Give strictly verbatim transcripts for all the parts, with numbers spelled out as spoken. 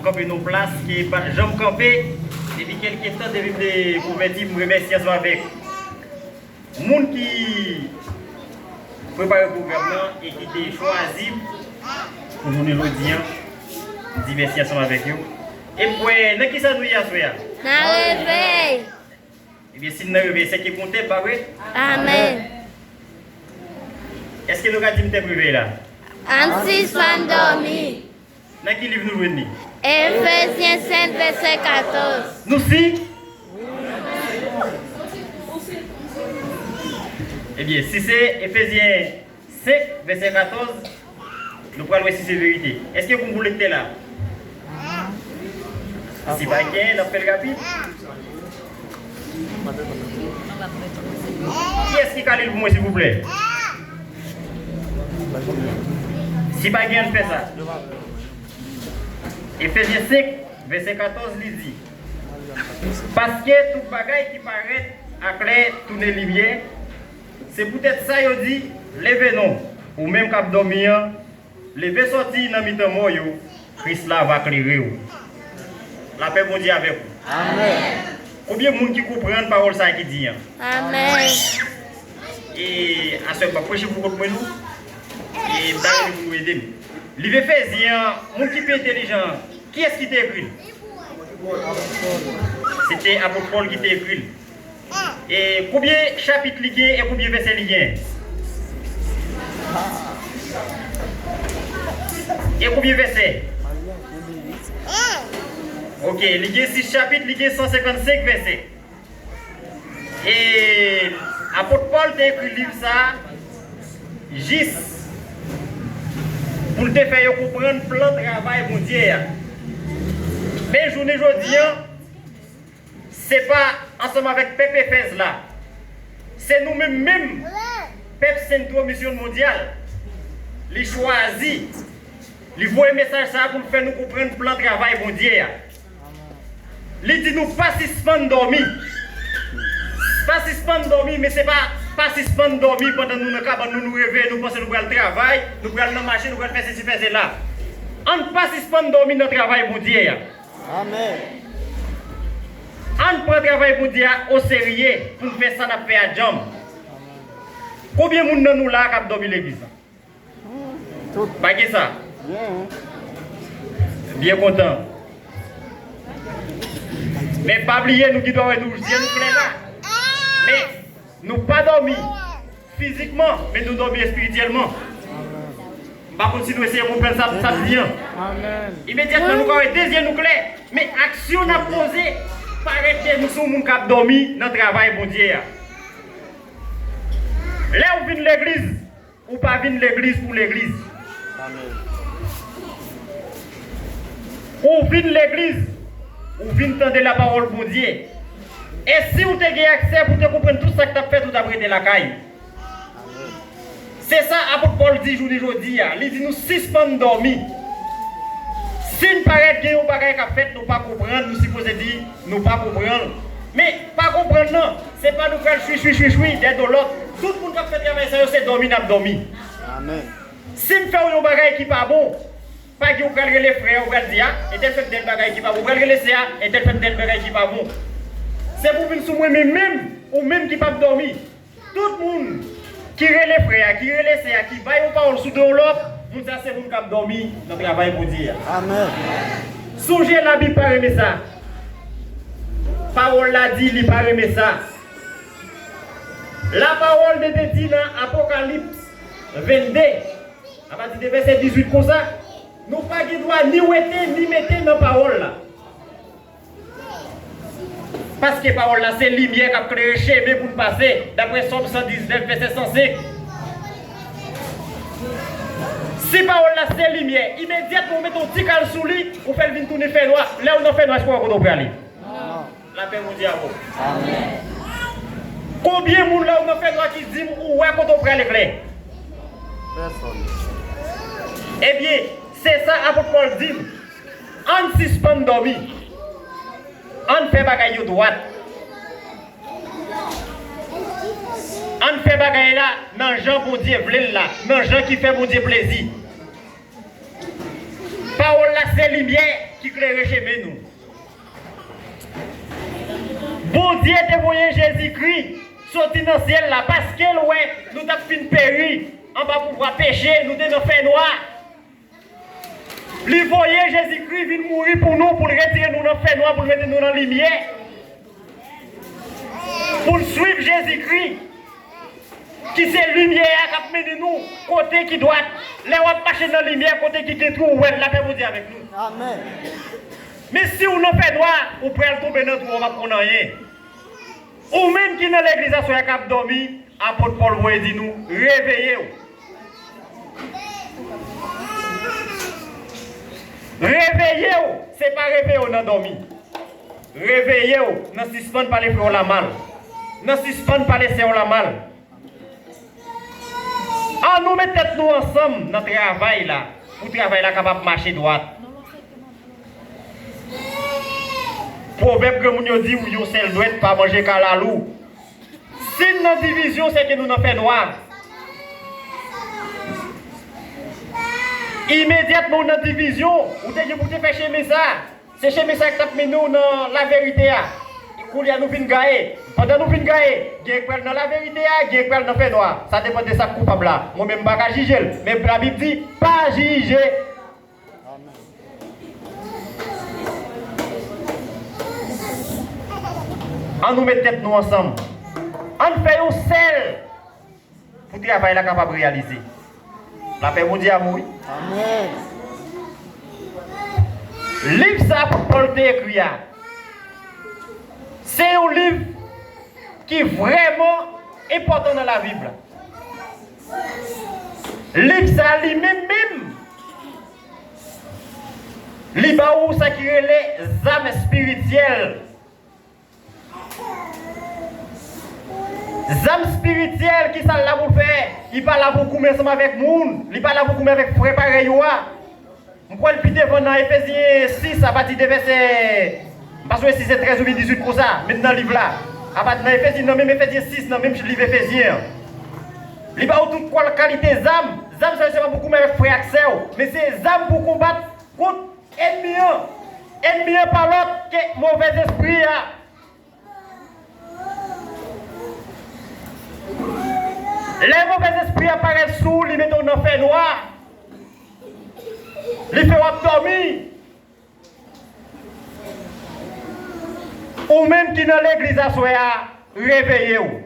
Kanpe nan plas ke m pa t janm kanpe depi kèlke tan, depi m te konvèti, m remèsye ansanm avèk moun ki prepare pwogram nan e ki te chwazi m pou jounen jodi a. M di mèsi ansanm avèk yo. E m kwè, nan kisa nou ye aswè a? Nan revèy. Ebyen, si n nan revèy, se ke kontè, pa vre? Amèn. Èske nou ka di m tèm revèy la? Ann sispann dòmi. Nan ki liv nou jwenn li? Efezyen senk, vèsè katòz. Nou si? Ebyen, si se Efezyen senk, vèsè katòz, nou pral wè si se verite. Èske gon pou lektè la? Si pa gen, n ap fè l rapid. Kiyès ki ka li l pou mwen, silvouplè? Si pa gen, ann fè sa. Efezyen senk, vèsè katòz, li di, paske tout bagay ki parèt aklè tounen limyè, se poutèt sa yo di, leve non, ou menm k ap dòmi an, leve sòti nan mitan mò yo, Kris la va klere w. Lapè Bondye avèk ou. Amèn. Konbyen moun ki konprann pawòl sa a ki di an? Amèn. E aswè m p ap preche pou kont mwen non. E m ta renmen pou nou ede m. Liv Efezyen an, moun ki pi entèlijan an, kiyès ki te ekri l? Se te apot Pòl ki te ekri l. E konbyen chapit li gen e konbyen vèsè li gen? E konbyen vèsè? Ok, li gen sis chapit, li gen san senkannsenk vèsè. E apot Pòl te ekri liv sa a jis pou l te fè yo konprann plan travay Bondye a. Men jounen jodi a, se pa ansanm avèk pèp Efèz la, se nou menm menm, pèp Centro Misión Mundial, li chwazi, li voye mesaj sa a pou l fè nou konprann plan travay Bondye a. Li di nou pa sispann dòmi. Pa sispann dòmi, men se pa, pa sispann dòmi pandan nou nan kabann nou, nou reveye, nou panse nou pral travay, nou pral nan mache, nou pral fè sesi, fè sela. Ann pa sispann dòmi nan travay Bondye a. Amèn. Ann pran travay Bondye a oserye pou n fè sa n ap fè a djanm. Konbyen moun nan nou la a k ap dòmi legliz la? Tout. Pa gen sa? Byen, wi. Byen kontan. Men pa bliye, nou gen dwa wè nou, zye nou klè la. Men nou pa dòmi fizikman, men nou dòmi espirityèlman. M pa konn si nou eseye konprann sa, sa m di an. Amèn. Imedyatman nou ka wè de zye nou klè, men aksyon n ap poze parèt ke nou se yon moun k ap dòmi nan travay Bondye a. Lè w vin legliz, ou pa vin legliz pou legliz. Amèn. Ou vin legliz, ou vin tande lapawòl Bondye. E si w te gen aksè pou w te konprann tout sa k t ap fèt, ou t ap rete lakay ou. Se sa apot Pòl di jounen jodi a. Li di nou sispann dòmi. Si n parèt gen yon bagay k ap fèt, nou pa konprann, nou sipoze di nou pa konprann. Men, pa konprann nan, se pa nou pral chwi, chwi, chwi, chwi, dèyè do lòt. Tout moun k ap fè travay sa yo, se dòmi n ap dòmi. Amèn. Si m fè w yon bagay ki pa bon, pa gen ou pral rele frè, ou pral di, a, entèl fè m tèl bagay ki pa bon. Ou pral rele sè a, entèl fè m tèl bagay ki pa bon. Se pou vin sou mwen menm menm, ou menm ki p ap dòmi. Tout moun ki rele frè a, ki rele sè a, ki bay yon pawòl sou do yon lòt, moun sa se moun k ap dòmi nan travay Bondye a. Amèn. Sonje Labib pa renmen sa. Pawòl la di li pa renmen sa. Lapawòl de Dye di nan Apokalips vennde, apati de vèsè dizuit konsa, nou pa gen dwa ni wete ni mete nan pawòl la. Paske pawòl la se limyè k ap klere chemen pou n pase, daprè Sòm san diznèf, vèsè san senk. Si pawòl la se limyè, imedyatman ou mete yon ti kal sou li, ou fè l vin tounen fènwa. Lè w nan fènwa, èske w wè kote w prale? Non. Lapè Bondye avè w. Amèn. Konbyen moun lè w nan fènwa ki di m ou wè kote w prale klè? Pèsòn. Ebyen, se sa apot Pòl di m. Ann sispann dòmi. Ann fè bagay yo dwat. Ann fè bagay la nan jan Bondye vle l la, nan jan ki fè Bondye plezi. Pawòl la se limyè ki klere chemen nou. Bondye te voye Jezikri soti nan syèl la paske l wè nou t ap fin peri anba pouvwa peche, nou te nan fènwa. Li voye Jezikri vin mouri pou nou, pou l retire nou nan fènwa, pou l mete nou nan limyè. Pou n swiv Jezikri, ki se limyè a k ap mennen nou kote ki dwat. Lè w ap mache nan limyè, kote ki gen twou, ou wè l, lapè Bondye avèk nou. Amèn. Men si w nan fènwa, ou pral tonbe nan twou, w p ap konn anyen. Ou menm ki nan legliz aswè a k ap dòmi, apot Pòl voye di nou, reveye w. Reveye w, se pa reveye w nan dòmi. Reveye w nan sispann pale frè w la mal. Nan sispann pale sè w la mal. An nou met tèt nou ansanm nan travay la, pou travay la kapab mache dwat. Pwovèb granmoun yo di, yon sèl dwèt pa manje kalalou. Si n nan divizyon, se ke nou nan fènwa. Imedyatman ou nan divizyon, ou te gen pou te fè chemen sa. Se chemen sa k t ap mennen w nan laverite a. Kounye a nou vin gaye. Pandan nou vin gaye, gen k pral nan laverite a, gen k pral nan fènwa. Sa depann de sa k koupab la. Mwen menm m pa ka jije l. Men Labib di, pa jije. An nou met tèt nou ansanm. An n fè yon sèl pou travay la kapab reyalize. Lapè Bondye a mou wi. Amèn. Liv sa apot Pòl te ekri a, se yon liv ki vrèman enpòtan nan lavi m la. Liv sa li menm menm, li ba ou sa ki rele zam espirityèl. Zam espirityèl, ki sa l la pou l fè? Li pa la pou l goumen ansanm avèk moun. Li pa la pou l goumen avèk frè parèy ou a. M kwè l pi devan nan Efezyen sis, apati de vèsè, m pa sonje si se trèz oubyen dizuit konsa, met nan liv la. Apati nan Efezyen, nan menm Efezyen sis, nan menm liv Efezyen an. Li ba ou tout kwa-, kalite zam. Zam sa yo se pa pou goumen avèk frè ak sè w, men se zam pou konbat kont ènmi an. Ènmi an pa lòt ke movèzespri a. Lè movèzespri a parèt sou ou, li mete w nan fènwa. Li fè w ap dòmi. Ou menm ki nan legliz aswè a, reveye w.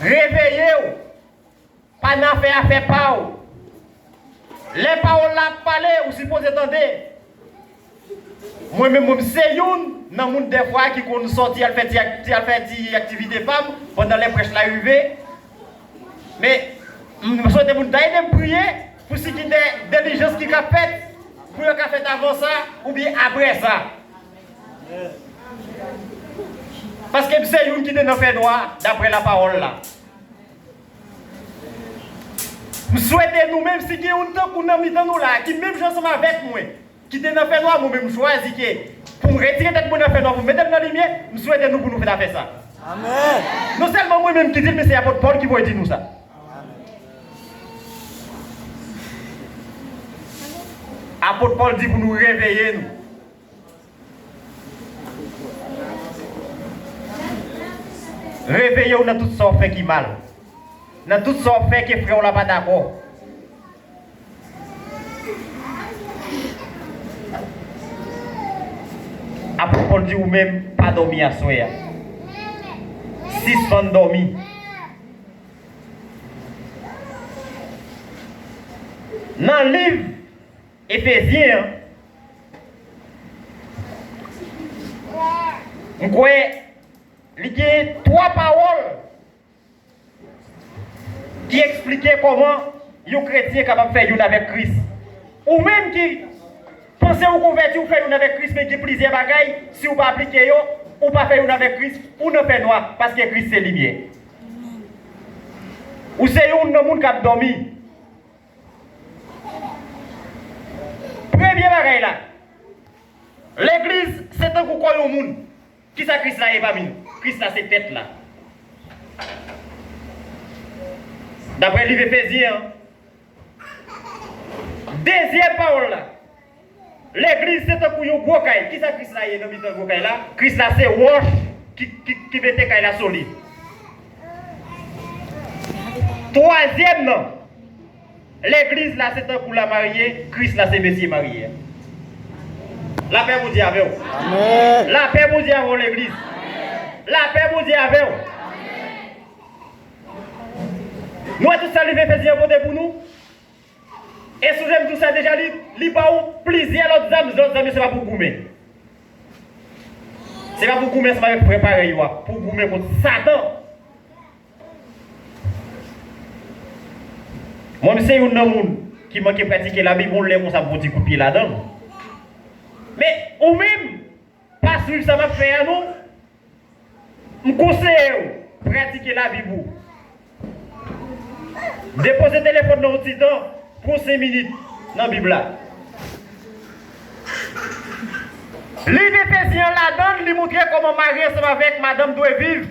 Reveye w. Pa nan afè afè pa w. Lè pawòl la ap pale, ou sipoze tande. Mwen menm, mwen, m se youn nan moun dèfwa ki konn sòti al fè ti ak-, ti al fè ti aktivite pa m pandan lè prèch la rive. Men, m swete moun ta ede m priye pou si gen de delijans ki ka fèt, pou yo ka fèt avan sa oubyen apre sa. Paske m se youn ki te nan fènwa, daprè lapawòl la. M swete nou menm, si gen youn tankou nan mitan nou la, ki menm jan ansanm avèk mwen, ki te nan fènwa, mwen menm m chwazi ke pou m retire tèt mwen nan fènwa, pou m mete l nan limyè, m swete nou pou nou fè afè sa. Amèn. Non sèlman mwen menm ki di l, men se apot Pòl ki voye di nou sa. Apot Pòl di pou nou reveye nou. Reveye w nan tout sa w fè ki mal. Nan tout sa w fè ke frè w la pa dakò. Apot Pòl di ou menm, pa dòmi aswè a. Sispann dòmi. Nan liv Efezyen an, m kwè li gen twa pawòl ki eksplike kòman yon kretyen kapab fè youn avèk Kris. Ou menm ki panse ou konvèti, ou fè youn avèk Kris, men gen plizyè bagay, si ou pa aplike yo, ou pa fè youn avèk Kris, ou nan fènwa, paske Kris se limyè. Ou se youn nan moun k ap dòmi. Premye bagay la, legliz se tankou kò yon moun. Kisa Kris la ye pami nou? Kris la se tèt la. Daprè liv Efezyen an, dezyèm pawòl la, Legliz se tankou yon gwo kay. Kisa Kris la ye nan mitan gwo kay la? Kris la se wòch ki, ki, ki mete kay la solid. Twazyèm nan, legliz la se tankou lamarye, Kris la se mesye marye a. Lapè Bondye avè w. Amèn. Lapè Bondye avè w, legliz. Lapè Bondye avè w. Nou wè tout sa liv Efezyen an pote pou nou? E sonje m di w sa deja, li, li ba w plizyè lòt zam, lòt zam yo se pa pou w goumen. Se pa pou w goumen ansanm avèk frè parèy ou a, pou w goumen kont Satan. Mwen, m se youn nan moun ki manke pratike Labib, yon lè konsa m pran ti kout pye ladan l. Men, ou menm, pa swiv sa m ap fè a non. M konseye w pratike Labib ou. Depoze telefòn nan yon ti tan, pran senk minit nan Bib la. Liv Efezyen an ladan l, li montre kòman mari ansanm avèk madanm dwe viv.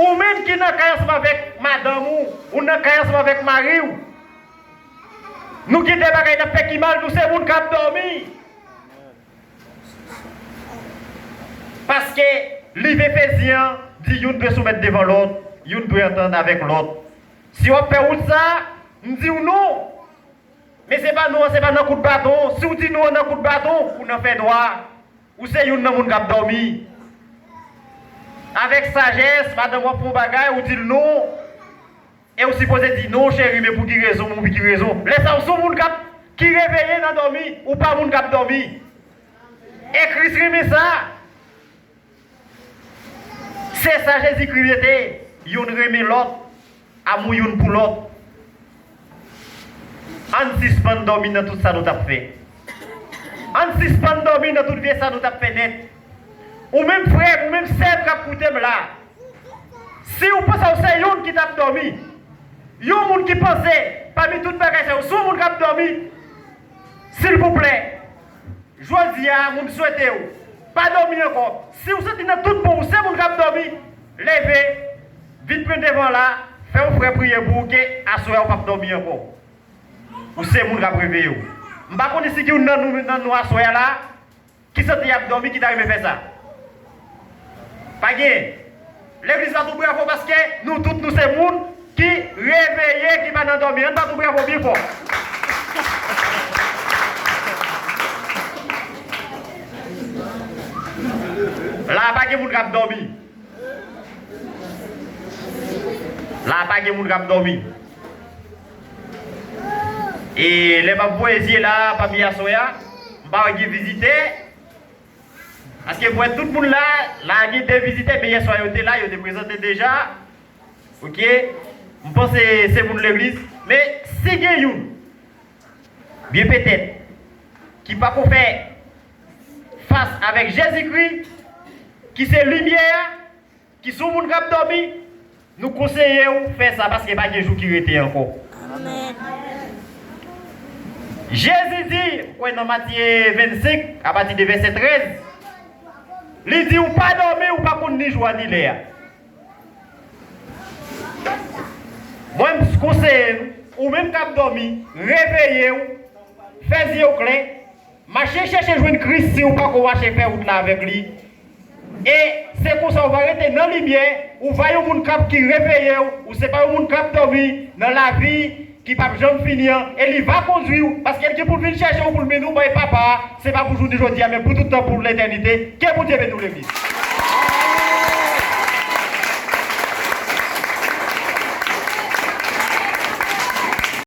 Ou menm ki nan kay ansanm avèk madanm ou, ou nan kay ansanm avèk mari w, nou gen de bagay n ap fè ki mal, nou se moun k ap dòmi. Paske liv Efezyen an di youn dwe soumèt devan lòt, youn dwe antann avèk lòt. Si w ap fè wout sa a, m di w non. Men se pa non, se pa nan kout baton. Si w di non nan kout baton, ou nan fènwa. Ou se youn nan moun k ap dòmi. Avèk sajès, madanm w ap fè yon bagay, ou di l non. E ou sipoze di non, cheri, men pou ki rezon, men pou ki rezon. Lè sa a, ou se yon moun k ap, ki reveye nan dòmi, ou pa moun k ap dòmi. E Kris renmen sa. Se sa Jezikri rete, youn renmen lòt, amou youn pou lòt. Ann sispann dòmi nan tout sa nou t ap fè. Ann sispann dòmi nan tout vye sa nou t ap fè nèt. Ou menm frè m, ou menm sè m k ap koute m la, si w panse w se youn ki t ap dòmi, yon moun ki panse, pami tout bagay sa yo, se yon moun k ap dòmi, silvouplè, jodi a, m swete w, pa dòmi ankò. Si w santi nan tout bon w se moun k ap dòmi, leve, vin pran devan la, fè yon frè priye pou ou, ke aswè a w p ap dòmi ankò. Ou se moun k ap reveye w. M pa konn si gen youn nan nou, nan nou aswè a la, ki santi y ap dòmi, ki ta renmen fè sa. Pa gen. Legliz bat ou bravo paske nou tout nou se moun ki reveye, ki pa nan dòmi. Ann bat ou bravo byen fò. La a pa gen moun k ap dòmi. La a pa gen moun k ap dòmi. E lè m ap voye zye la, pami aswè a, m pa wè gen vizitè. Paske m wè tout moun la, la gen de vizitè, men yèswa yo te la, yo te prezante deja. Oke? M panse se moun legliz. Men si gen youn, byen petèt, ki pako fè fas avèk Jezikri, ki se limyè a, ki se yon moun k ap dòmi, nou konseye w fè sa paske pa gen jou ki rete ankò. Amèn. Jezi di, m kwè nan Matye vennsenk, apati de vèsè trèz, li di, ou pa dòmi, ou pa konn ni jou a ni lè a. Mwen, m konseye nou, ou menm k ap dòmi, reveye w, fè zye w klè, mache chèche jwenn Kris si w pako mache fè wout la avèk li. E se konsa w va rete nan limyè, ou va yon moun k ap ki reveye w, ou se pa yon moun k ap dòmi nan lavi ki p ap janm fini an, e li va kondui w, paske l gen pou l vin chèche w pou l mennen w bay Papa a, se pa pou jounen jodi a, men pou tout tan, pou letènite. Ke Bondye beni w, legliz.